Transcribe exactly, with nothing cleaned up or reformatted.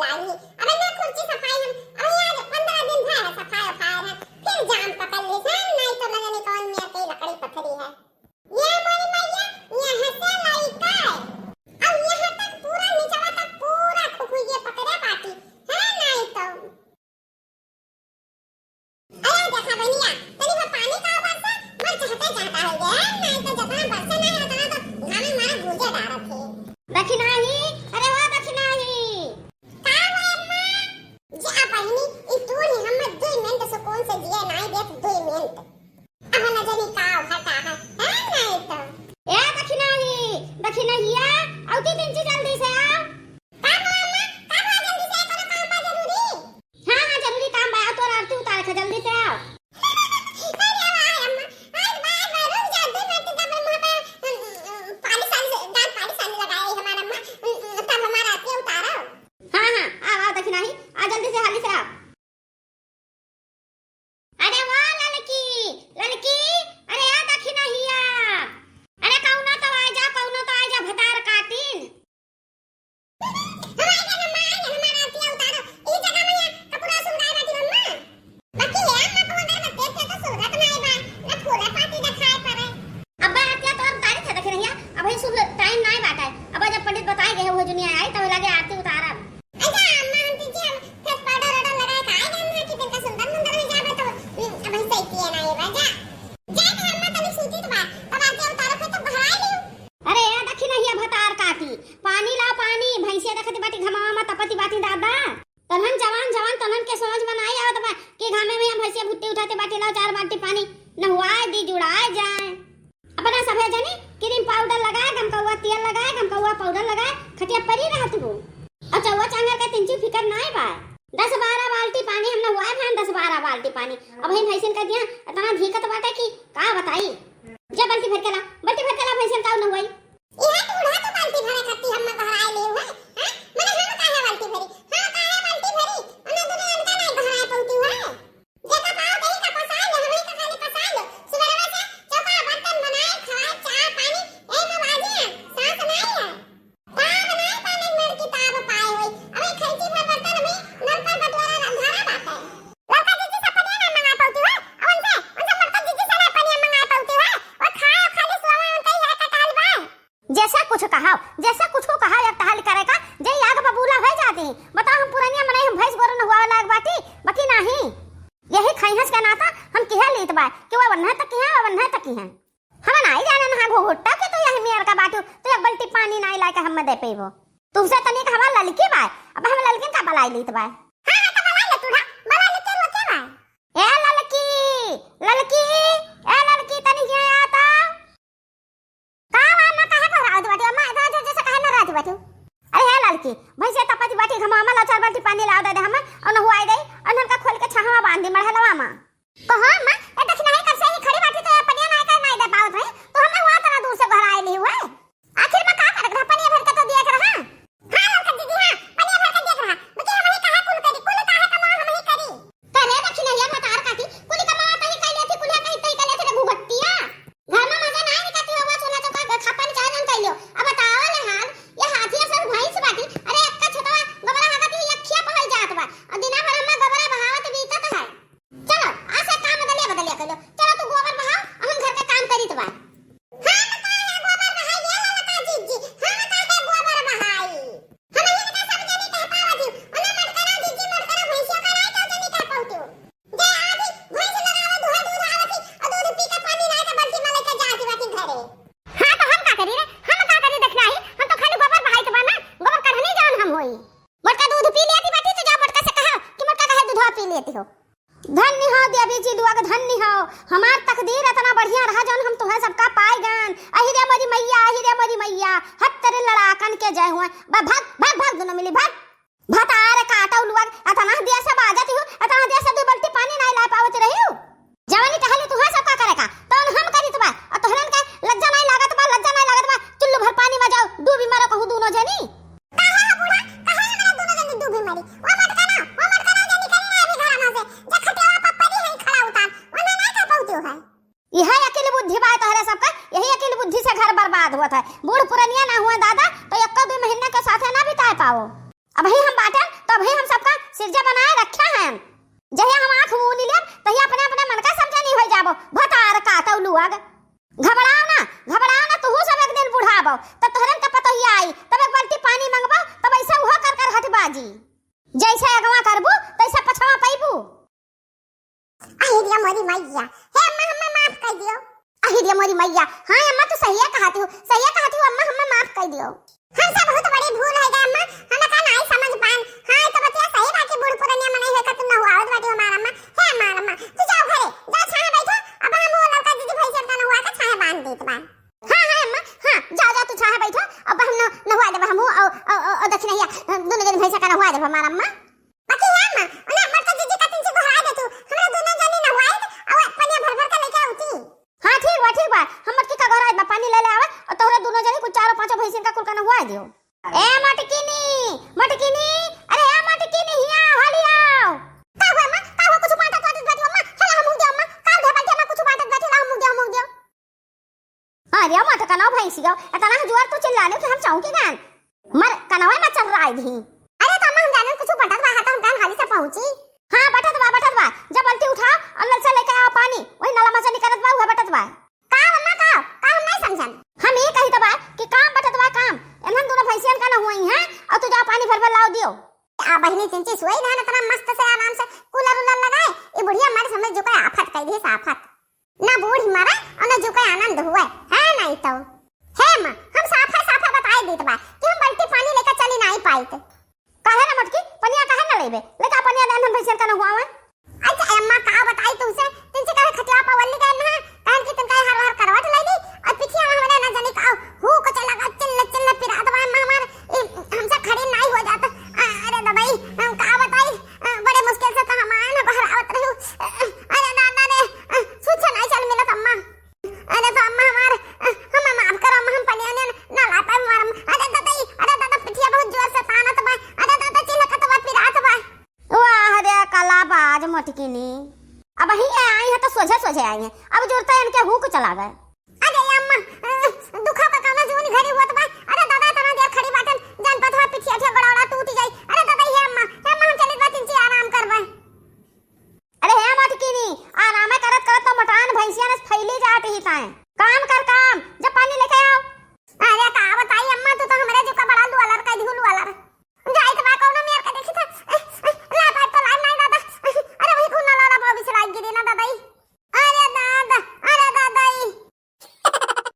लागी। अब ना कुर्सी सफाई हम, अब आज पन्द्रह दिन भए है सफाई उफाई है, फिर जाम पकड़ ली है, नहीं तो न जाने कौन मेर के लकड़ी पथरी है। ये मोरी मैया, यहाँ से लइका है। अब यहाँ तक पूरा निचवा तक पूरा खुखुइये पकड़े बाटी, है नहीं तो। अरे देखा बहिनिया, तनी भर पानी का बरसा, मर चहटे चहटा हो गया, नहीं तो जतना बरसे नहीं, उतना तो घामे मारे भूजे डारत है। दखिनाही, अरे ओ दखिनाही। का हो अम्मा? जा बहिनी, ई तू ही हम दुई मिनट सुकून से जिए नहीं देत, दुई मिनट। अब न जानी का उठा का है, है नहीं तो। ए दखिनाही, दखिनहिया, औती तिनची जल्दी से आओ। का हो अम्मा, का हो जल्दी से, कोनो काम बा जरूरी? हाँ, हाँ, जरूरी काम बा, आओ, तोर आरती उतारे के जल्दी से आओ। अरे वाह अम्मा, आज बार बार रुक जा, दो मिनट तब हम वहाँ पे, अम, अम, पानी सानी से, दांत पानी सानी लगाए हमारा अम्मा, अम, अम, तब हमारा आरती उतारो। हाँ, हाँ, आओ, आओ, दखिनाही, आ जल्दी से, हाली से आओ। अरे वाह ललकी, ललकी, अरे आ दखिनहिया, अरे कौनो तो आ जा, कौनो तो आ जा, भतार काटिन। हम आ गए, हम आ गए, हमारा आरतिया उतारो। ई जगह में ये कपूरा सुन गाय बाटी अम्मा। बाकी है अम्मा को अगर मत देख के तो सुरत ना आए बा, ना फूले पाती दिखाए पड़े। अब आरतिया तो उतारी था देखे रहिया, अब ये शुभ टाइम ना बाटा है। अब जब पंडित बताए गए वो दुनिया आई तब लगे आरती उतारब। अच्छा अम्मा हम तुझे हम फेस पाउडर ऑर्डर लगाए का आए गए हैं कि तनका सुंदर मुंदर हो जाबे तो, हम्म, अब हम सही किए ना ये बा जा। जाए तो अम्मा तनी सूती तो बा, तब आरती उतारो फिर तो भराए लियो। अरे ए दखिनहिया भतार काटी, पानी लाओ पानी, भैंसिया देखती बाटी घमावा में तपती बाटी दादा। तनहन जवान जवान तनहन के समझ में नाई आवत बा कि घामे में हम भैंसिया भुट्टी उठाते बाटी लाओ चार बाल्टी पानी नहुआए दी जुड़ाए जाए। अपना सभे जनी क्रीम पाउडर लगाए, गमकौआ तेल लगाए, गमकौआ पाउडर लगाए, खटिया परी रहत हो। और चौवा चांगर के तिंची फिकर नाई बा। दस बारह बाल्टी पानी हम नहुआए भान, दस बारह बाल्टी पानी। अब हम भैंसिन का दिया इतना धीकत बाटे कि का बताई। जा बाल्टी भर के ला, बाल्टी भर के ला, भैंसिन का नहुआई। इहे तो उड़ा तो बाल्टी भरे खाती हम घर आए ले हुए, हैं? मने हम काहे बाल्टी भरी? हाँ, काहे बाल्टी भरी? उन्हें दुनिया में का नहीं घर आए पहुंची हुए? जेका पाओ देही का पसार ले, हमही का खाली पसार लो। सुबेरवा से चौका बर्तन बनाए, खाए, चाय पानी, यही में बाजी है, सांस नहीं है। ताब नहीं पाने में किताब पाए होई। अबे खैची भर बर्तन में नल पर बटोरा धरा बाटे। लड़का जीजी से पनिया ना मंगा पाउती हो, अब उनसे, उनसे लड़का जीजी से ना पनिया मंगा पाउती हो, वो खाए खाली सोवा उनका ही है कटाल बा। जैसा कुछ कहाओ, जैसा कुछ को कहाओ, एक टहल करे का, जे आग बबूला हो जाती। बताओ, हम पुरनिया मनई, हम भैंस गोरू नहुआवे लायक बाटी, बाकी नाही। यही खैहस के नाता हम किहे लीत बा, कि वो वन्ना तक किहे, वो वन्ना तक किहे। हम नाही जाने ना घुघुट्टा के तू यही मेर का बाटू, तू एक बाल्टी पानी नाही लाके हम दे पेबो। तुमसे तनिक हमार ललकी बा, अब हम ललकिन का बलाई लीत बा। हाँ, हाँ, तो बलाई ले तू, ढा, बलाई ले, के रोके बा? ए ललकी, ललकी, ए ललकी, तनी हियाँ आ तो। का हुआ अम्मा, काहे घबरावत बाटी? अम्मा, इतना जोर जोर से काहे नाराज बाटी? अरे हे ललकी, भैंसे तपत बाटी, घमावा में लाओ चार बाल्टी पानी लाओ दे दे हमें, और नहुआई दे, और हमका खोल के छाहवा बांध दी मड़हलवा में। कहो अम्मा, ए दखिनही कब से ही खड़ी बाटी तो ये पनिया ना का नहीं दे पावत है, तो हमें हुआ तरह दूर से घर आए ली हुए। आखिर में का करत रहा, पनिया भर के तो दिया रहा। हाँ ललका दीदी, हाँ, पनिया भर के दिया रहा, बाकी हम ही काहे कुल करी, कुल काहे कमाओ हम ही करी। करे दखिनहिया भतार काटी, कुली कमावा तही कइले थी, कुलिया कहीं तही कइले थे रे घुघट्टिया। घर में मजा नाहीं निकलती होगा, चूल्हा चौका खापन चार जन कइलो। अब बताओ ले हाल, ये हाथी असन भैंस बाटी, अरे अक्का छोटवा गोबरा हाकती, ये खिया पहल जात बा। और दिना भर हम्मा गोबरा बहावत बीतत है। चलो, आज से काम बदलिया बदलिया कइलो। चलो तू गोबर बहाओ, हम घर के काम करीत बा। हम काहे गोबर बहाई, ये ललका जीजी, हम काहे गोबर बहाई? हम ही इनका सब जने कह पावत ही, ओने मत करो जीजी, मत करो, भैंसिया का राय तो जने कह पावत ही। जे आदि भैंस लगावे, दुहे दूध आवत ही, और दूध पी के पानी लाए के बाल्टी में लेके जाती बाटी घरे। हाँ, तो हम का करी रे? हम का करी दखिनही? हम तो खाली गोबर बहाई के बा ना, गोबर कढ़नी जान हम होई। मोटका दूध पी लेती बाटी, तो जाओ मोटका से कहा कि मोटका काहे दूधवा पी लेती हो। धन्य हो देवी जी लोग, धन्य हो। हमार तकदीर इतना बढ़िया रहा जौन हम तुहें सबका पाए गन। अहि रे मोरी मैया, अहि रे मोरी मैया, हत तेरे लड़ाकन के जय हुए। बा-, भाग, भाग, भाग, दोनों मिली, भाग। भतार काटौ लोग, इतना देर से बाजत हो, इतना देर से दो बाल्टी पानी नहीं ला पावत रही हो। जवानी टहली तुहें सबका करे का, तौन हम करीत बा, और तोहरन के लज्जा नहीं लागत बा, लज्जा नहीं लागत बा, चुल्लू भर पानी में जाओ, डूबी मरो कहूँ दोनों जनी। काहे हो बूढ़ा? काहे हमरा दोनों जनी डूबी मरी? वो मटका ना, वो मटका ना जनी करी ना अभी घर में से। जे खटियावा पर पड़ी है खड़ा उतार, ओने ना कर पहुँचो है। यह अकिल बुद्धि बा तोहरे सबका, यही अकिल बुद्धि से घर बर्बाद होत है। बूढ़ पुरनिया ना हुए दादा, तो एक्को दो महीना के साथे ना बिताए पाओ। अबही हम बाटे, तो अबहीं हम सबका सिरजा बनाए रख्या है। जहिया हम आँख मूनी लेब, तहिया अपने अपने मन का समझे नहीं होइ जाबो। भतार काटउ लुअग। घबड़ाओ ना, घबड़ाओ ना, तुहू सब एक दिन बुढ़ाबो, तब तोहरन का पतोहिया आई, तब एक बाल्टी पानी मंगबो, तब ऐसे उहो कर कर हटबा जी। जैसे अगवा करबू, तैसे पछवा पइबू। अहि दिया मोरी मैया, हे अम्मा, हमें माफ कर दियो। अहि दिया मोरी मैया, हाँ अम्मा, तू सहिए कहती हो, सहिए कहती हो अम्मा, हमें माफ कर दियो। हमसे बहुत बड़ी भूल होइ गई अम्मा, हम का नाई समझ पान। हाँ, तो बतिया सही बा कि बूढ़ पुरनिया मनई है का तू नहुआवत बाटी हमार अम्मा। हे हमार अम्मा, तू जाओ घरे, जाओ छाहे बैठो, अब हम वो लड़का दीदी भैंसियन का नहुआ के छाहे बांध देत बा। हाँ, हाँ अम्मा, हाँ, जाओ, जाओ तू छाहे बैठो, अब हम न-, नहुआ देब हमहू, औ, औ, औ, औ दक्षिणैया, दोनों जन भैंसा का नहुआ देब हमार अम्मा। बाकी हे अम्मा, उन्हें मरता जीजी का तिनसे गोहराइ दे तू, हमरा दोनों जनी नहवाई दे, और पनिया भर भर के लेके आउती। हाँ, ठीक बा, ठीक बा, हम मटकी का गोहराइ बा, पानी ले ले आवे, और तोहरे दोनों जनी कुल चारों पांचों भैंसिन का कुल का नहवाइ दियो। ए मटकिनी, मटकिनी, अरे ए मटकिनी, हिया, हाली आओ। का हुआ अम्मा, का हुआ, कुछ बांटत बांटत बैठी अम्मा, चला हम मुंह दे अम्मा, का दे बैठी अम्मा, कुछ बांटत बैठी ला हम मुंह दे, हम मुंह दे। अरे मटकनउ भैंसियउ, इतना जुआर तू चिल्लाने कि हम चौंकी गए। मर कनवा में चर्राइ दी। अरे तो अम्मा हम जाने कुछ बटत बा, तो हम जान हाली से पहुंची। हाँ बटत बा, बटत बा। जा बाल्टी उठाओ और नल से लेके आओ पानी, वही नला में से निकलत बा, उहे बटत बा। का अम्मा का, का हम नहीं समझन। हम ये कही तो बा कि काम बटत बा काम, इन्हन दोनों भैंसियन का नहुआई हैं और तू जा पानी भर भर लाओ दियो। आ बहिनी चिंची सोई रहन इतना मस्त से आराम से कूलर उलर लगाए, ये बुढ़िया मर समझ जो का आफत कह दी आफत। ना बूढ़ी मरे और ना जुके आनंद हुए, है नहीं तो। हे माँ, हम साफा साफा बताए देत बा कि हम बाल्टी पानी लेकर चली नहीं पाइत। काहे ना मटकी, पनिया काहे ना लेबे? लेके आ पनिया दे, हम भैंसियन का नहुआवे। अच्छा अम्मा, का बताई तुमसे, तुमसे कहे खटिया पर वल्ली गए ना, कहन कि तुमका हर हर करवट ले ली, और पिठिया में हमरे ना जानी का हूँ को चला का चिल्ला चिल्ला पिरात बा अम्मा हमार, ए, हमसे खड़ी नहीं हो जाता। आ, अरे दवाई, हम का बताई, आ, बड़े मुश्किल से तो हम आए ना बाहर आवत रहू। आ, अरे दादा रे, आ, सूझे नहीं चल मिलत अम्मा। अरे तो अम्मा हमार, आ, हमें माफ करो अम्मा, हम पनिया ने ना ला पाए हमार अम्मा। अरे दादा, अरे दादा पिठिया बहुत जोर से तानत बा। अरे दादा चिल्लकत बा, पिरात बा। वाह रे कलाबाज मोटकिनी, अबहीं आई है तो सोझे सोझे आई है, अब जुरता इनके हुक चला गए।